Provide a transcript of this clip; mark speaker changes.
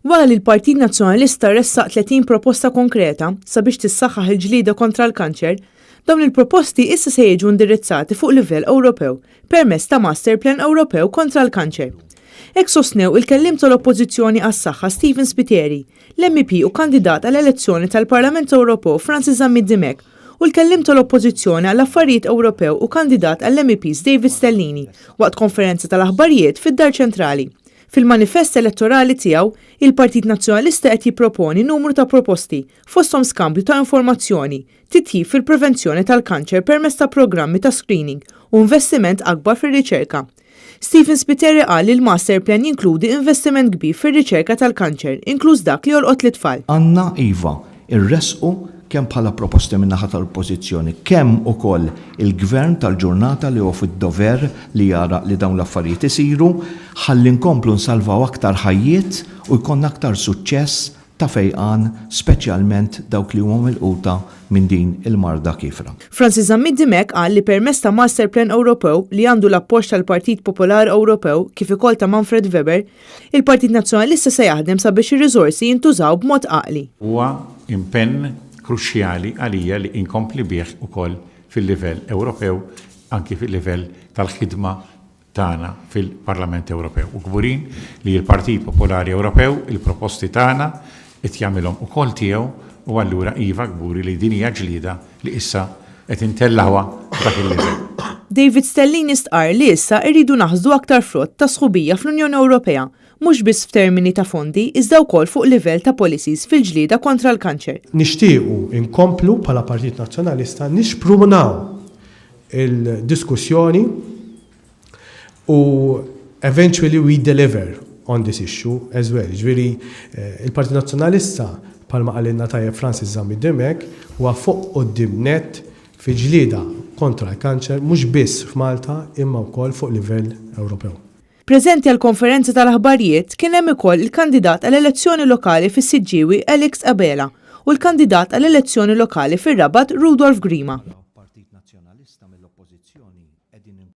Speaker 1: Wara li l-Partit Nazzjonalista ressaq 30 proposta konkreta sabiex tissaħħaħ il-ġlieda kontra l-kanċer, dawn il-proposti issa se jiġu indirizzati fuq livell Ewropew permezz ta' Master Plan Ewropew kontra l-kanċer. Hekk sostnew il-Kelliem tal-Oppożizzjoni għas-Saħħa Stephen Spiteri, l-MEP u kandidat għall-elezzjoni tal-Parlament Ewropew Francis Zammit Dimech u l-Kelliem tal-Oppożizzjoni għall-Affarijiet Ewropew u kandidat għall-MEPs David Stellini waqt konferenza tal-aħbarijiet fid-Dar Ċentrali. Fil-manifest elettorali tiegħu, il-Partit Nazzjonalista qed jipproponi numru ta' proposti, fosthom skambju ta' informazzjoni, titjib fil-prevenzjoni tal-kanċer permezz ta' programmi ta' screening u investiment akbar fir-riċerka. Stephen Spiteri qal li l-Master Plan jinkludi investiment kbir fir-riċerka tal-kanċer, inkluż dak li jolqot lit-tfal.
Speaker 2: Għandna, iva, irressqu kemm bħala proposti min-naħa tal-Oppożizzjoni, kemm ukoll il-Gvern tal-ġurnata li huwa fid-dover li jara li dawn l-affarijiet isiru, ħalli nkomplu nsalvaw aktar ħajjiet u jkollna aktar suċċess ta' fejqan speċjalment dawk li huma milquta minn din il-marda kiefra.
Speaker 1: Francis Zammit Dimech qal li permezz ta' Master Plan Ewropew li għandu l-appoġġ tal-Partit Popolari Ewropew kif ukoll ta' Manfred Weber, Il-Partit Nazzjonalista se jaħdem sabiex ir-riżorsi jintużaw b'mod għaqli.
Speaker 3: Huwa impenn kruċjali għalija li inkompli bih ukoll fil-livell Ewropew, anki fil-livell tal-ħidma tagħna fil-Parlament Ewropew. U kburin li l-Partit Popolari Ewropew il-proposti tagħna qed jagħmilhom ukoll tiegħu u allura iva kburi li din hija ġlieda li issa qed intellgħuha f'dak il-livell.
Speaker 1: David Stellini stqarr li issa rridu naħsdu aktar frott tas-sħubija fl-Unjoni Ewropea, mhux biss f'termini ta' fondi iżda wkoll fuq livell ta' policies fil-ġlieda kontra l-kanċer.
Speaker 4: Nixtiequ nkomplu bħala Partit Nazzjonalista nixprunaw il-diskussjoni U eventually we deliver on this issue as well. Ġifieri il-Partit Nazzjonalista bħalma qalilna tajjeb Francis Zammit Dimech huwa fuq quddiem nett fi ġlieda kontra l-kanċer mhux biss f'Malta imma wkoll fuq livell Ewropew.
Speaker 1: Preżenti għall-konferenza tal-aħbarijiet kien hemm ukoll il-kandidat għall-elezzjoni lokali fis-Siġġiewi Alex Abela u l-kandidat għall-elezzjoni lokali fir-Rabat Rudolph Grima.